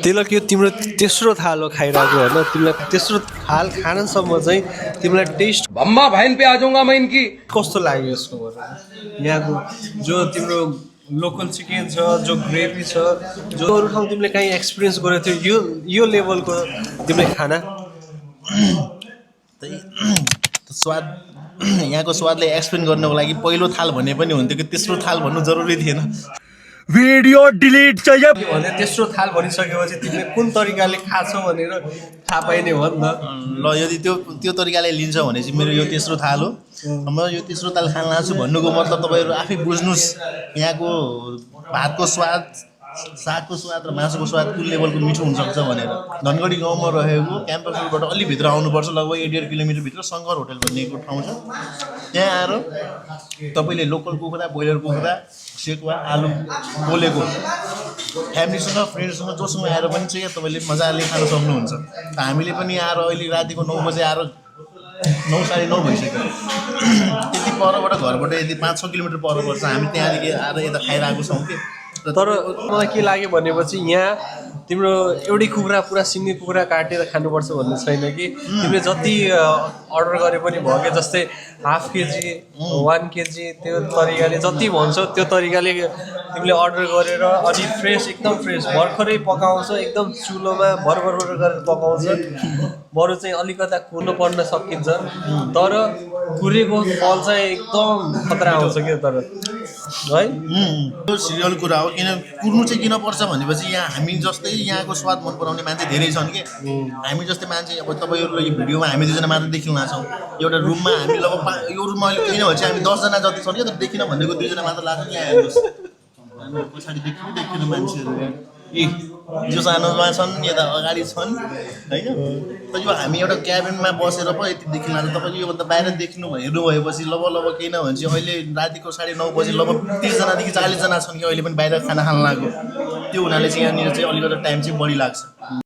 तिलक यो तिम्रो तेस्रो थाल हो खाइरहेको होइन तिमीलाई तेस्रो थाल खानसम्म चाहिँ तिमीलाई टेस्ट अम्मा भाइन पे आ जाऊंगा मैं इनकी कस्तो लाग्यो यसको यहाँको जो तिम्रो लोकल चिकन छ जो ग्रेभी छ जो अरू ठाउँ तिमीले काहीँ एक्सपिरियन्स गरेको थियो यो लेभलको तिमीले खाना स्वाद यहाँको स्वादले एक्सप्लेन गर्नको लागि पहिलो थाल भन्ने पनि हुन्थ्यो कि तेस्रो थाल भन्नु जरुरी थिएन। वीडियो डिलीट चाहिए भने तेस्रो थाल भनिसकेपछि तिमीले कुन तरिकाले खाछौ भनेर थाहा पाइने हो नि त। ल यदि त्यो तरिकाले लिन्छ भने चाहिँ मेरो यो तेस्रो थाल हो। म यो तेस्रो थाल खान लाग्छु भन्नुको मतलब तपाईँहरू आफै बुझ्नुहोस् यहाँको भातको स्वाद सागको स्वाद र मासुको स्वाद कुन लेभलको मिठो हुनसक्छ भनेर। धनगढी गाउँमा रहेको क्याम्पस रोडबाट अलि भित्र आउनुपर्छ लगभग 1.5 किलोमिटरभित्र शङ्कर होटल भन्नेको ठाउँ छ। त्यहाँ आएर तपाईँले लोकल कुखुरा ब्रोइलर कुखुरा सेकुवा आलु पोलेको फ्यामिलीसँग फ्रेन्डसँग जोसँग आएर पनि चाहिँ तपाईँले मजाले खान सक्नुहुन्छ। हामीले पनि आएर अहिले रातिको 9 बजे आएर 9 साढे 9 भइसक्यो। त्यति परबाट घरबाट यदि 5-6 किलोमिटर पर पर्छ हामी त्यहाँदेखि आएर यता खाइरहेको छौँ कि। तर मलाई के लाग्यो भनेपछि यहाँ तिम्रो एउटै कुखुरा पुरा सिङ्गै कुखुरा काटेर खानुपर्छ भन्ने छैन कि तिमीले जति अर्डर गरे पनि भयो क्या। जस्तै हाफ केजी 1 केजी त्यो तरिकाले जति भन्छौ त्यो तरिकाले तिमीले अर्डर गरेर अनि फ्रेस एकदम फ्रेस भर्खरै पकाउँछ एकदम चुलोमा भरभर गरेर पकाउँछ। बरु चाहिँ अलिकता कुर्नु पर्न सकिन्छ तर कुरेको फल चाहिँ एकदम खतरा आउँछ क्या। तर है त्यो सिरियल कुरा हो किन कुर्नु चाहिँ किन पर्छ भनेपछि यहाँ हामी जस्तै यहाँको स्वाद मन पराउने मान्छे धेरै छन् कि। हामी जस्तै मान्छे अब तपाईँहरू यो भिडियोमा हामी 2 जना मात्र देखिनु भएको छौँ। एउटा रुममा हामी लगभग यो रुममा अहिले किन भन्छ हामी 10 जना जति छन् क्या तर देखिन भनेको 2 जना मात्र लाग्छ। यहाँ हेर्नुहोस् पछाडि देखिनु मान्छेहरू जो सानोमा छन् यता अगाडि छन् होइन। त यो हामी एउटा क्याबिनमा बसेर पो यति देखिनु लाग्छ। तपाईँले योभन्दा बाहिर हेर्नु भएपछि लगभग केही नभन्छ अहिले रातिको 9:30 बजे लगभग 30 जनादेखि 40 जना छन् कि अहिले पनि बाहिर खाना खान लाग्यो। त्यो हुनाले चाहिँ यहाँनिर चाहिँ अलिकति टाइम चाहिँ बढी लाग्छ।